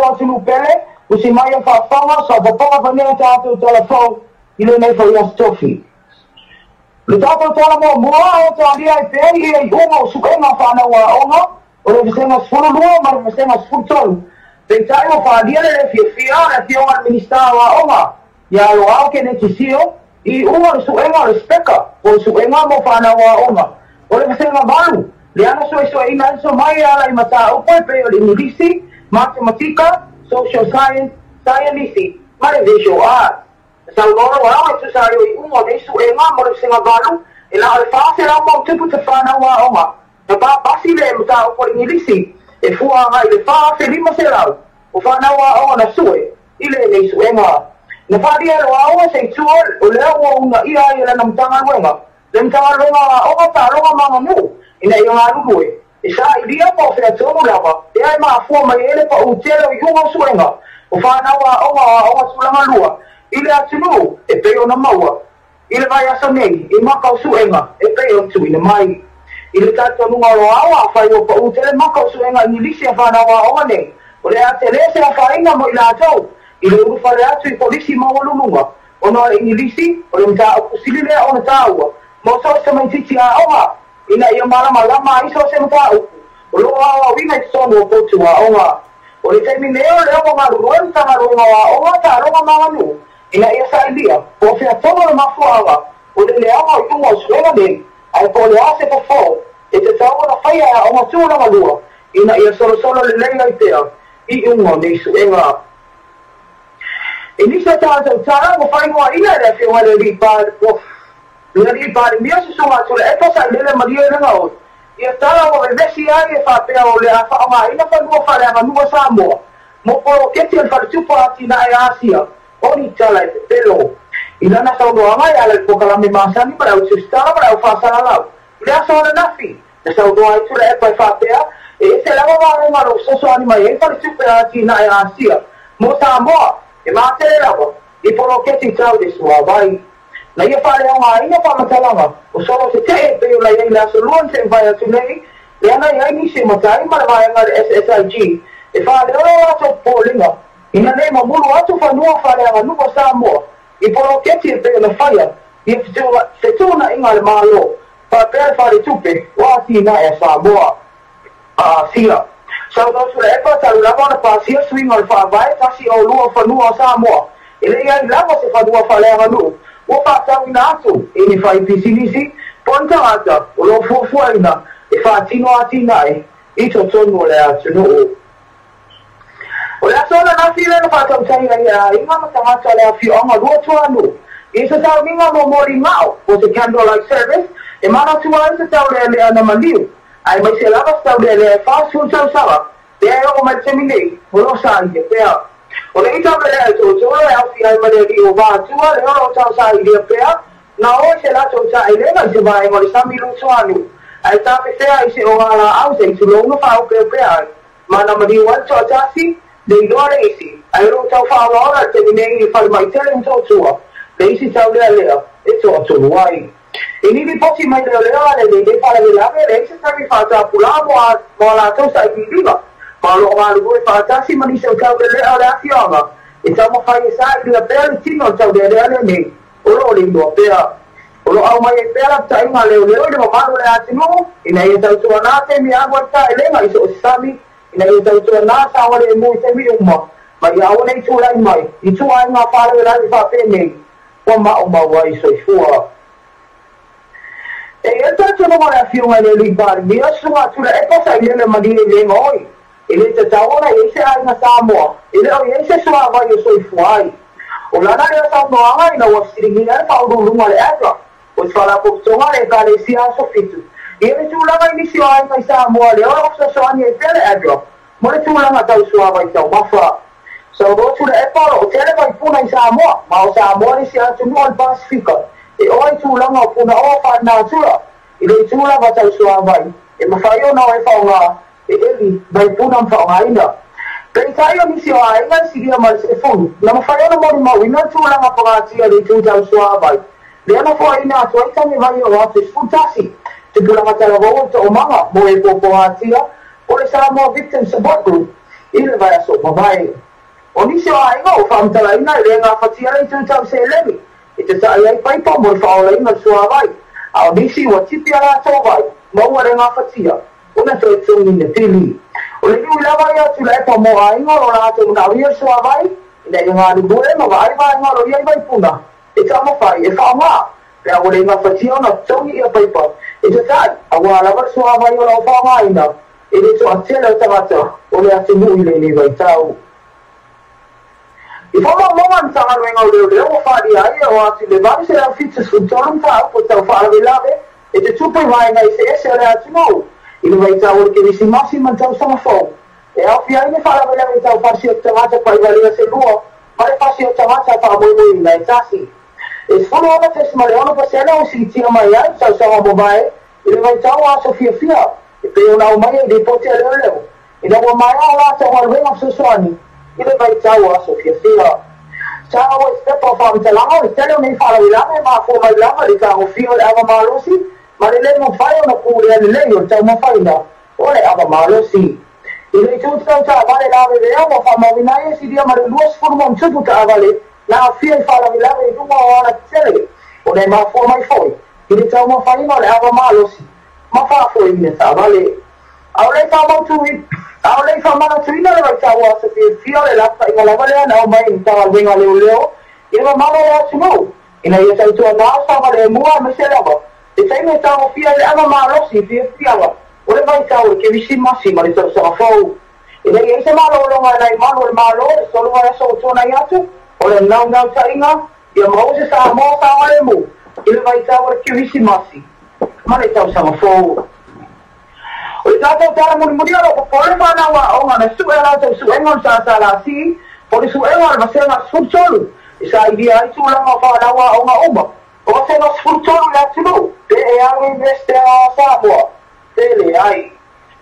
tatou atunuu pele, usi mai a faafofoga, saopapaga fanea tatou talafou i lenei foi aso tofi. Le tatou tala muamua o talia ai pea i iuga o suega fanau aoga o le vasega 12 ma le vasega 13. Peitai ua faaalia le le fiafia o le afioga i le Minisita o Aoga ia Loau Keneti Sio i iuga o le suega o le speka po o le suega mo fanau aoga o le vasega 8 lea na suesueina ai somai e ala i mataupu e pei o le Igilisi, Matematika, Social Science, Saienisi ma le Visual Arts. Na saunoa Loau e tusa ai o iuga o nei suega mo le vasega 8 e na o le 400 ma ono tupu fanau aoga na papasi le mataupu o le Igilisi e fua agai i le 4,500 o fanau aoga na sue i lenei suega. Na faaalia e Loau se itu o lea ua uunaia ai e lana Matagaluega le Matagaluega o Aoga, Taaloga ma Aganuu ina ia galulue e sailia po o fea tonu lava lea e mafua mai ai le pau tele o iuga o suega o fanau aoga o aoga tulaga lua i le atunuu e pei ona maua i le vaiaso nei i maka o suega e pei ona tuuina mai. I le talitonuga o Loau, afai ua pau tele maka o suega Igilisi a fanau aoga nei, o le a tele se afaina mo i latou i le ulufale atu i kolisi maualuluga ona o le Igilisi o le mataupu sili lea ona taua mo so o se tamaitiiti aoga ina ia malamalama ai so o se mataupu o loo aoaoina i totonu o potu aoga. O le taimi nei o lea ua galulue le Matagaluega o Aoga, Taaloga ma Aganuu ina ia sailia po o fea tonu le mafuaaga o le leaga o iuga o suega nei, ae po o le a se fofo e tatau ona faia e aoga tulaga lua ina ia solosolo lelei ai pea i iuga o nei suega. I nisi o tatou tala ua faaigoaina e le afioga i le alii Palemia susuga Tuilaepa Sailele Malie le Gaoi ia tala ua vevesi ai e faapea o le a faaaogaina fanua faaleaganuu a Samoa mo poloketi o le faletupe o atinae a Asia o ni tala e pepelo. I lana saunoaga e ala i le polokalame masani ma le autusitala ma le aufaasalalau i le aso ananafi, na saunoa ai Tuilaepa e faapea e ese lava vaega o lo o fesoasoani mai ai faletupe a atinae a Asia mo Samoa e matele lava i poloketi tau le suavai. Na ia faaleaogaina faamatalaga o solo se tee e pei ona i ai le aso lua na se'i atu nei, lea na i ai nisi o matai ma le vaega le SSIG e faaleo lo latou popolega ina nei mamulu atu fanua faaleaganuu a Samoa i poloketi e pei ona faia ia fetuunaiga a le Malo faapea le faletupe o atinae a Samoa a Asia. Saunoa Tuilaepa talu lava ona pasia suiga o le faavae 102 o fanua o Samoa e le i ai lava se fanua faaleaganuu ua faatauina atu i ni faipisinisi po o ni tagata o loo fuafuaina e faatino atinae i totonu o le atunuu. O le aso ananafi lea na faatautai ai e aiga ma tagata o le afioaga Luatuanuu i se sauniga mo moligao po o se candlelight service e manatua ai se taulealea na maliu aemaise lava se taulealea e 40 tausaga lea e oo mai le taimi nei o loo sailia pea. O lenei taulealea e totolo e aofia ai ma le alii o Vatua lea o loo tausailia pea na o i se latou taelega i se vaega o le sami Luatuanuu ae tafefea i se ogalaau se i tulou na faaopeopea ai ma na maliu ai le toatasi le iloa le isi ae o loo tau faaolaola le taimi nei i le falemaitele Motootua le isi taulealea e toatolu ai. I ni lipoti mai leoleo a le lenei faalavelave leai se taimi faatapulā mo a latou sailiiliga ma o loo galulue faatasi ma nisi o taulelea o le afioaga e taumafai e sailia pea le tino o le taulealea lenei o loo le iloa pea. O loo aumai ai pea lapataiga a leoleo i le mamalu o le atunuu ina ia tautuanā taimi e alu ai taelega i so o se sami, ina ia tautuanā saogalemu i taimi uma ma ia aua nei tulai mai i ituaiga faalavelave faapenei ua maumau ai soifua. E i ai le talitonuga o le afioga i le alii Palemia susuga Tuilaepa Sailele Malie i le gaoi e le tatau ona i ai se aiga Samoa e le o i ai se suavai o soifua ai. O lana lea saunoaga ina ua fesiligia le faauluuluga o le ADRA o se faalapotopotoga a le Ekalesia Aso Fitu ia le tulaga i nisi o aiga i Samoa lea o loo fesoasoani ai pea le ADRA mo le tulaga tau suavai taumafa. Saunoa Tuilaepa o loo tele vaipuna i Samoa ma o Samoa le isi atunuu o le Pasifika e oa i tulaga o punaoa faalenatura i le itu lava tau suavai e mafai ona o e faaaoga e eli vaipuna ma faaaogaina. Peitai o nisi o aiga e silia ma le 10 na mafai ona molimauina le tulaga pagatia i le itu tau suavai lea na foaina atu ai tane vai o atu e 11 tupulaga talavou o le toomaga mo e puapuagatia o le Samoa Victim Support Group. i le vaiaso ua mavae. O nisi o aiga ua faamatalaina e le gafatia le itu tau seleni e tata'i ai paipa mo le faaolaina o le suavai, a o nisi ua tipi a latou vai ma ua le gafatia ona toe totogiina pili. O le nui lava ia Tuilaepa mo aiga o lo latou manaomia le suavai ina ia galulue ma vaai vaega o lo o i ai vaipuna e taumafai e faaaoga pe a ua le gafatia ona totogi ia paipa e tata'i aua lava le suavai o lo o faaaogaina e le toatele o tagata o le atunuu i lenei vaitau. I faamaumauga a le Matagaluega o Leoleo ua faaalia ai e oo atu i le 873 mataupu tau faalavelave e tutupu i vaega eseese o le atunuu i le vaitau o le Kerisimasi ma le Tausaga Fou, e aofia ai le faalavelave tau fasi o tagata paivalea se lua ma le fasi o tagata faamoemoeina e tasi. E 16.6% ua siitia mai ai le tausaga mavae i le vaitau o aso fiafia e pei ona aumaia i lipoti a leoleo ina ua maea a latou galuega fesoasoani i le vaitau o aso fiafia. Sa au ai se pepa o faamatalaga o le tele o nei faalavelave e mafua mai lava i le tagofia o le ava malosi ma le le mafai ona pulea lelei o le taumafaina o le ava malosi. I le itu tau taavale lavevea ua faamauina ai e silia ma le 20 ma ona tupu taavale na aafia i faalavelave i luga o alatetele ona e mafua mai foi i le taumafaina o le ava malosi ma faafoeina taavale. A o le i faamanatuina le vaitau o aso fiafia, o le lafaaiga lava lea na aumai i Matagaluega a Leoleo i le mamalu o le atunuu ina ia tautuanā saogalemu aemaise lava le taimi e tagofia ai le ava malosi i fiafiaga o le vaitau o le Kerisimasi ma le Tausaga Fou. Ina ia i se malologa e nai malu o le Malo i le 3 vaiaso ua tuanai atu, o le naunautaiga ia maua se Samoa saogalemu i le vaitau o le Kerisimasi ma le Tausaga Fou. O le tatou tala mulimuli, o lo o popole fanau aoga na sue a latou suega o le SSLC po o le suega o le Vasega 13 e sailia ai tulaga o fanau aoga uma o Vasega 13 i le atunuu pe e alu i Iunivesite a Samoa pe leai.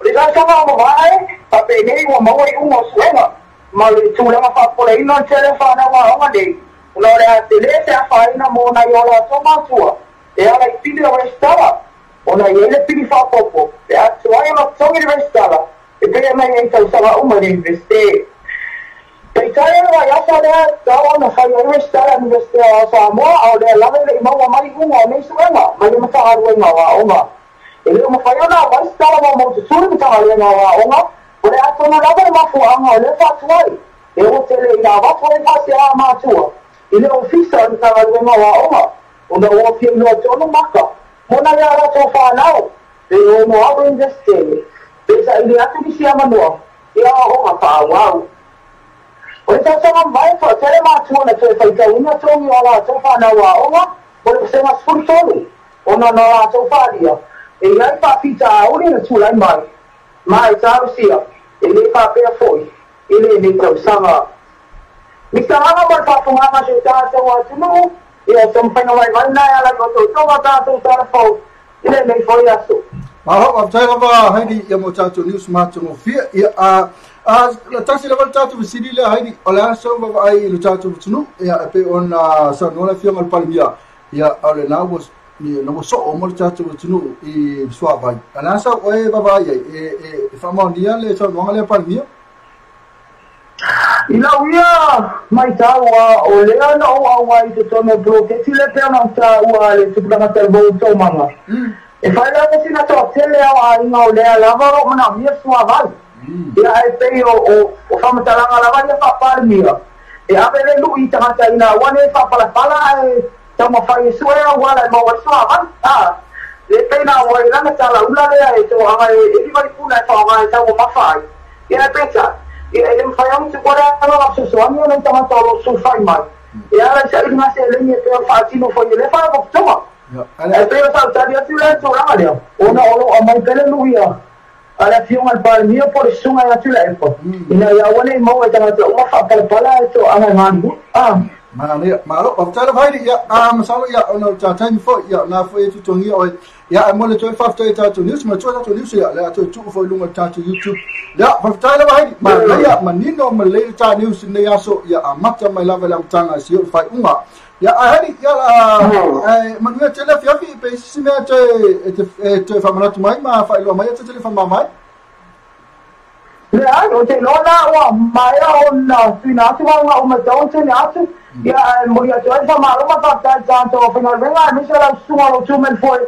O le tausaga ua mavae faapenei ua maua iuga o suega ma le tulaga faapopoleina o le tele o fanau aoga nei ona o le a tele se afaina mo nai o latou matua e ala i pili o resitala ona i ai le pili faaopoopo pe a tuai ona totogi le resitala e pei ona i ai tausaga uma i le Iunivesite. Peitai o le vaiaso lea e tatau ona fai ai resitala a Iunivesite o Samoa, a o lea lava e le i maua mai iuga o nei suega mai le Matagaluega o Aoga. E le o mafai ona aumai se tala maumaututu le Matagaluega o Aoga, o le a tonu lava le mafuaaga o lea faatuai e ua tele ina avatu ai faasea a matua i le Ofisa o le Matagaluega o Aoga ona ua fia iloa tonu maka mo nai a latou fanau pe ono alu i Iunivesite pe saili atu nisi avanoa i aoaoga faaauau. O le tausaga mavae, toatele matua na toe faitauina togi o a latou fanau aoga mo le Vasega 13 ona na latou faaalia e i ai faafitauli na tulai mai ma e talosia e le faapea foi i lenei tausaga. Mitagaga mo le faafofogaaga a si o tatou atunuu ia taumafaiga vaivai na e ala i otootoga tatou tala fou i lenei foi aso. Malo, faafetai lava Heidi ia mo tatou news matagofie. Ia a a la tasi lava le tatou fesili lea Heidi, o le a sau vaavaai i le tatou atunuu ia e pei ona saunoa le afioga i le Palemia ia o lena ua na ua soo mo le tatou atunuu i suavai. A le a sau oe vaavaai ai e faamaonia le saunoaga lea a Palemia? I lau ia maitau a o lea na ou auai i totonu o poloketi lea pei ona ou taua a le tupulaga talavou o Taumaga. E fai lava sina toatele a o aiga o lea lava o lo o manaomia le suavai. Ia ae pei o faamatalaga lava ia faa-Palemia e ave le lui i tagata ina aua ne i faapalapala ae taumafai e sue auala e maua ai suavai. A le pei na auai i lana talaula lea e toaga e 5 lipuna e faaaoga e taumamafa ai. Ia ae peitai, ia e le mafai ona tuua le agaga fesoasoani ona i tagata o lo o sulufai mai e ala i sailiga seleni e pei ona faatino foi e lea faalapotopotoga. Ae pei o sautali atu lea i tulaga lea ona o lo o aumai pea le lui a le afioga i le Palemia po o le susuga ia Tuilaepa ina ia aua ne i maua e tagata uma faapalapala ae toaga e galulue. Manaia, malo, faafetai lava Heidi, ia, a masalo ia ona o le tā taimi foi, ia, na foi e tutuangia oe, ia, e mo le toe faafetai i tatou news, ma toe tatou news, ia, le a toe tuu foi i luga o le tatou YouTube. Ia, faafetai lava Heidi, manaia, manino ma lelei le tā news i lenei aso, ia, amata mai lava i le amataga e seia oo i le faaiuga. Ia, ae Heidi, ia, ae manuia tele afiafi, pe i se isi mea e te toe faamanatu mai ma faailoa mai e te tele faamama ai. Leai, ou te iloa la ua maea ona tuuina atu vaega uma e tatau ona tuuina atu. Ia, ae momoli atu ai le faamalo ma le faafetai i le tatou aufaigaluega aemaise o lau susuga o lo o tu mai le foe.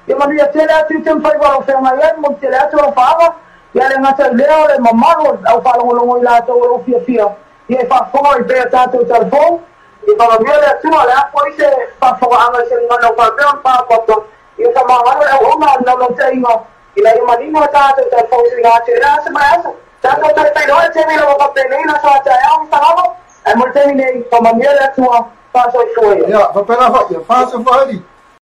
Ia manuia tele atu i te mafai ua feagai ai, momoli tele atu alofaaga. Ia le gata i lea o le mamalu o le au faalogologo i latou o lo o fiafia ia e faafofoga mai pea tatou talafou. Ia faamanuia le Atua, o le a foi se faafofogaaga i se gagana ua faapea ona faaopoopo. Ia faamagalo le auauna a le naunautaiga ina ia manino a tatou talafou tuuina atu i lea aso ma le aso. Tatou toe feiloai i le taimi lava faapenei le aso a taeao Mr. Gama. Ae mo le taimi nei, faamanuia le Atua, faasoifua ia. Ia, faapena foi, ia faasoifua Heidi.